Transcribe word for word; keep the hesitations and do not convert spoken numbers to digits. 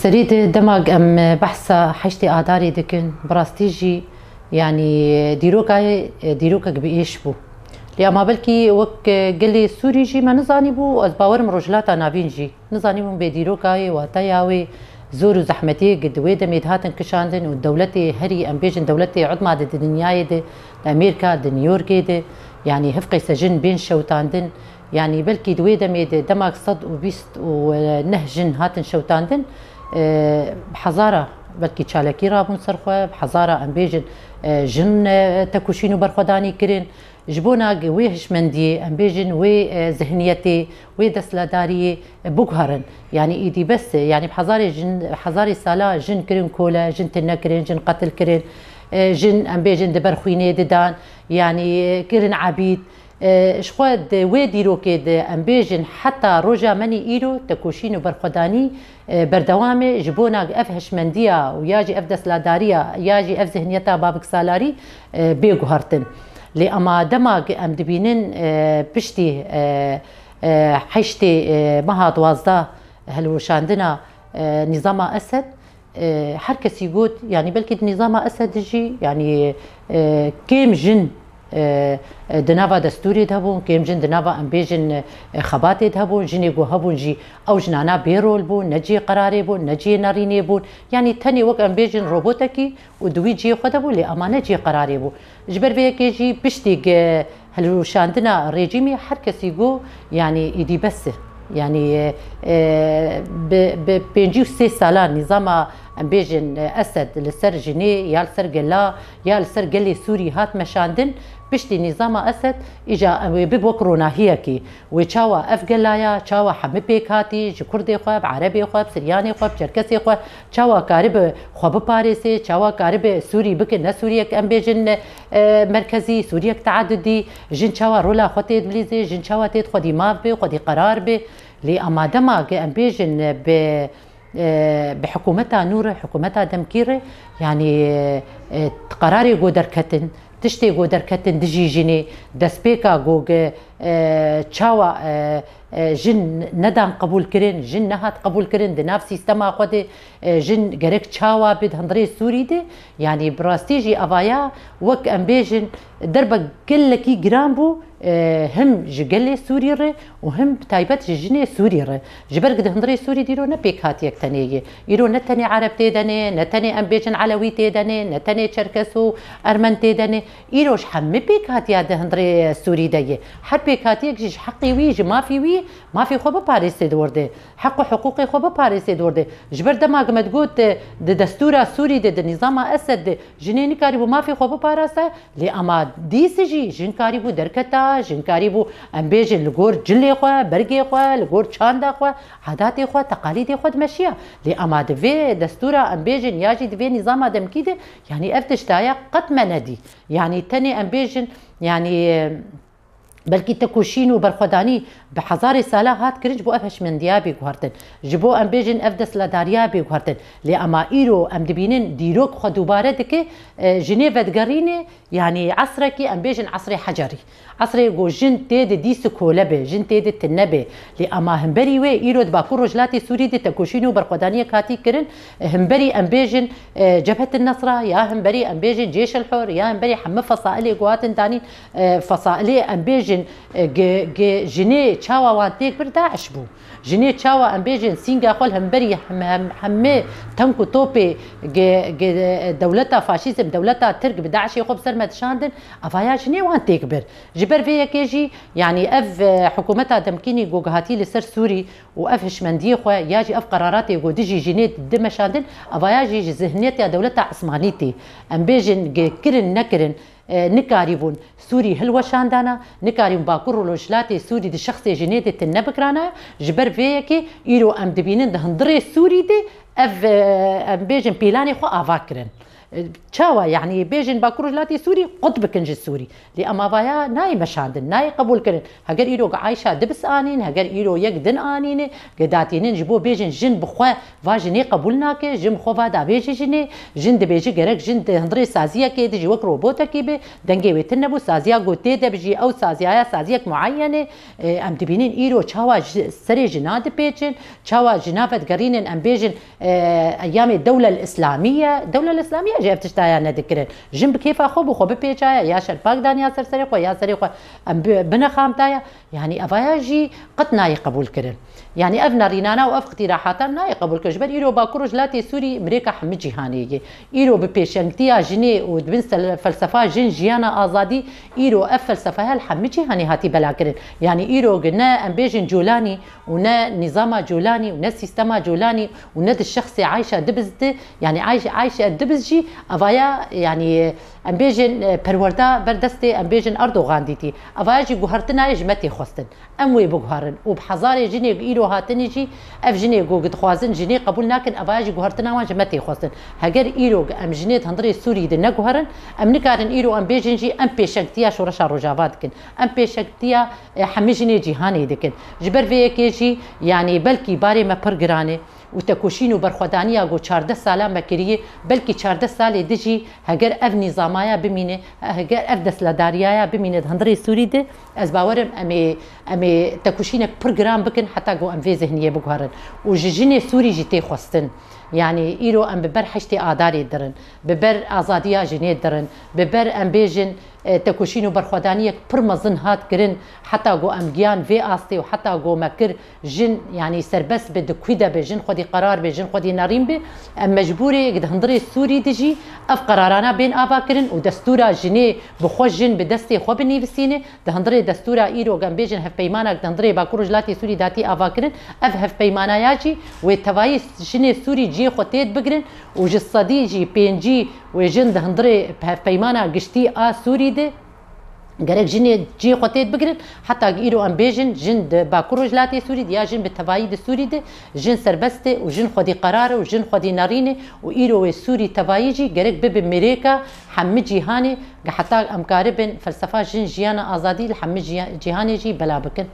Serî de dema em behsa heştê Adarê dikin, bi rastî jî, yanî, dîroka, dîrokek bi êş bû. Lê ama belkî wek gelê Sûrî jî me nizanîbû, ez bawerim Rojhilata Navîn jî nizanîbûn bê dîroka wê, wateya wê, zor û zehmetiyê di wê demê de hatin kişandin û dewletê herî, em bêjin dewletê Udma de di dinyayê de, di Amerîka, di New Yorkê de, yanî hevqeyse jin bên şewitandin. Yanî belkî di wê demê de dema sed û bîst û neh jin hatin şewitandin, e, bi hezara belkî çalakî rabûn ser xwe, bi hezara em bêjin, e, jin, e, tekoşîn û berxwedanî kirin. Ji bona wê hişmendiyê, em bêjin wê, e, zihniyetê, wê destladariyê, e, biguherin. Yanî îdî bes e. Yanî bi hezarê jin, hezarê sala jin kirin kole, jin tune kirin, jin qetil kirin, e, jin em bêjin di ber xwînê didan, yanî, e, kirin ebîd. E, ji xwe di wê dîrokê de em bêjin heta roja menî îro tekoşîn û berxwedanî, e, berdewam e, ji bona ev hişmendiya û ya jî ev destladariya ya jî ev zihniyeta babiksalarî, e, bê guhertin. Lê ema dema em dibînin, e, piştî, e, e, heştê, e, meha duwazdeh hilweşandina, e, nîzama Esed, E, her kesî got, yanî belkî di nîzama Esed de jî, yanî, e, kêm jin, e, e, di nava destûrê de hebûn, kêm jin di nava, em bêjin, e, xebatê de hebûn, jinê ku hebûn jî ew jinana bê rol bûn, ne cihê qerarê bûn, ne cihê nerînê bûn. Yanî tenê wek, em bêjin, robotekî û di wî cihê xwe de bû, lê ema ne cihê qerarê bû. Ji ber vê yekê jî piştî ge-, hilweşandina rejîmê her kesî got, yanî îdî bes e. Yanî, e, e, bi, bi pêncî û sê salan nîzama, em bêjin, e, Esed li ser jinê ya li ser gela ya li ser gelê Sûrî hat meşandin, piştî nîzama Esed îca wê bibe wek ronahiyekî. Wê çawa ev gela ya, çawa hemî pêk hatî, ji Kurdê xwe, bi Erebê xwe, bi Siryanê xwe, bi Çerkesê xwe, çawa karibe xwe biparêse, çawa karibe Sûrî bike ne Sûriyek, em bêjin, e, merkezî, Sûriyek teadudî, jin çawa rola xwe tê dibilîzê, jin çawa tê xwedî maf bê, xwedî qerar bê. Lê ema dema ke em bêjin, e, bi, e, bi hikûmeta nû re, hikûmeta demkî re, yanî, e, e, qerarê go derketin, tiştê go derketin dijî jinê, destpêka go ge, e, çawa, e, e, jin nedan qebûl kirin, jin nehat qebûl kirin di nav sîstema xwe de, e, jin gerek çawa bi di hundirê Sûrî de, yanî bi rastî jî evaya wek em bêjin derbe gelekî giran bû, e, him ji gelê Sûrî re û him bi taybet ji jinê Sûrî re. Ji ber ku di hundirê Sûrî de îro ne pêkhatiyek tenê ye. Îro ne tenê Ereb tê de ne, ne tenê em bêjin Elewî tê de ne, ne tenê Çerkes û Ermen tê de ne. Îro ji hemî pêkhatiya di hundirê Sûrî de ye. Her pêkhatiyek jî ji heqê wî, ji mafî wî, mafê xwe biparêse di wir de. Heq û hiqûqê xwe biparêse di wir de. Ji ber dema ku me digot, e, di destûra Sûrî de, di nîzama Esed de jinê nikarîbû mafê xwe biparasta, lê ema dîs jî jin karîbû derketa, jin karîbû, em bêjin, li gor cilê xwe, bergê xwe, li gor çanda xwe, adatê xwe, teqalîdê xwe dimeşiya. Lê ema di vê destûra, em bêjin, ya jî di vê nîzama demkî de, yanî ev tiştaya qet me nedî. Yanî tenê em bêjin, yanî, e, belkî tekoşîn û berxwedanî bi hezarê sala hat kirin ji bo ev hişmendiya bê guhertin. Ji bo, em bêjin, ev desthilatdariya bê guhertin. Lê ema îro em dibînin dîrok xwe dubare dike, e, jinê vedigerîne, yanî esrekî, em bêjin, esrê Hecerî. Esrê ku jin tê de dîs û kole be, jin tê de tune be. Lê ema himberî wê îro di Bakur Rojhilatê Sûrî de tekoşîn û berxwedaniyek hatî kirin, himberî, em bêjin, e, Cebhetin Nesra, ya himberî, em bêjin, Cêşil Hur, ya himberî hemî fesailê ku hatin danîn, e, fesailê, em bêjin, e, ge-, ge-, jinê çawa wan têk bir DAIŞ bû. Jinê çawa, em bêjin, sînga xwe li hemberî hem-, hem-, hemê tenk û topê ge-, ge-, dewleta faşîzm, dewleta Tirk bi DAIŞê xwe bi ser me dişandin, evaya jinê wan têk bir. Ji ber vê yekê jî, yanî ev, e, hikûmeta demkînî ku hatî li ser Sûrî û ev hişmendiyê xwe ya jî ev qeraratê ku dijî jinê dimeşandin, evaya jî ji zihniyetiya dewleta Ismanî tê. Em bêjin, ge-, kirin nekirin, e, nikarîbûn Sûrî hilweşandana, nikarîbûn Bakur û Rojhilatê Sûrî di şexsê jinê de tune bikirana. Ji ber vê yekê îro em dibînin di hundirê Sûrî de ev, e, em bêjin, pîlanê xwe ava kirin. Çawa, yanî bêjin Bakur Rojhilatê Sûrî qut bikin ji Sûrî. Lê em avaya nayê meşandin, nayê qebûl kirin. Heger îro gi Ayşa Dibis anîn, heger îro yek din anîne, gi datînin ji bo bêjin jin bi xwe va jinê qebûl nake, jin bi xwe va davêjî jinê, jin dibêji gerek jin di hundirê saziyekê de jî wek robotekî be, dengê wê tune bû, saziya ku tê de bi jî ew saziyaya saziyek muayyen e. E, em dibînin îro çawa ji serê jina dipêçin, çawa jina vedigerînin, em bêjin, e, eyyamê dewlel îslamiye, dewlel îslamiye jî ev tiştaya nedikirin. Jin bi kêfa xwe bû xwe bipêçaya, ya şerpak daniya ser serê xwe, ya serê xwe em bi-, binexamtaya. Yanî evaya jî qet nayê qebûl kirin. Yanî ev nerînana û ev qitîrahatan nayê qebûl kirin. Ji ber îro Bakur Rojhilatê Sûrî mirêka hemî cîhanê ye. Îro bi pêşengtiya jinê û di bin sel-, felsefa jin, jiyana, azadî, îro ev felsefeya li hemî cîhanê hatî belakirin. Yanî îro gi ne em bêjin Colanî û ne nîzama Colanî û ne sîstema Colanî û ne di şexsê Ayşe Dibiz de, yanî Ayşe, Ayşe Dibiz jî avaya, yanî em bêjin, e, perwerda ber destê, em bêjin, Erdogan dîtî. Avaya jî guhertina ye ji me tê xwestin. Em wê biguherin û bi hezarê jinê îro hatinî jî, ev jinê ku dixwazin jinê qebûl nakin, evaya jî guhertina wan ji me tê xwestin. Heger îro em jinê di hundirê Sûrî de neguherin, em nikarin îro em bêjin jî em pêşengtiya Şoreşa Rojava dikin. Em pêşengtiya, e, hemî jinê cîhanê dikin. Ji ber vê yekê jî, yanî belkî barê me pir giran e û tekoşîn û berxwedaniya ku çardeh sala me kiriye, belkî çardeh salê di jî heger ev nîzamaya bimîne, heger ev destledariyaya bimîne di hundirê Sûrî de, ez bawer im em ê, em ê tekoşînek pir giran bikin heta ku em vê zihniyê biguherin. Û ji jinê Sûrî jî tê xwestin. Yanî îro em bi ber heştê Adarê dirin, bi ber azadiya jinê dirin, bi ber em bêjin, e, tekoşîn û berxwedaniyek pir mezin hat kirin, heta ku em giyan vê astê û heta ku me kir jin, yanî serbest be, di kû de be, jin xwedî qerar be, jin xwedî nerîn be, em mecbûr ê di hundirê Sûrî de jî ev qerarana bên ava kirin û destûra jinê bi xwe jin bi destê xwe binivîsîne. Di hundirê destûra îro, em bêjin hevpeymanek di hundirê Bakur Rojhilatê Sûrî datî ava kirin, ev hevpeymanaya jî wê tevayî jinê Sûrî cihê xwe têd bigrin û ji sedî jî pêncî wê jin di hundirê hevpeymana giştî a Sûrî de gerek jinê cihê xwe têd bigrin. Heta îro em bêjin jin di Bakur Rojhilatê Sûrî de ya jin bi tevayî di Sûrî de jin serbest e û jin xwedî qerar e û jin xwedî nerîn e û îro wê Sûrî tevayî jî gerek bibe mêrêka hemî cîhanê, heta em karibin felsefa jin, jiyana, azadî li hemî ciya-, cîhanê jî bela bikin.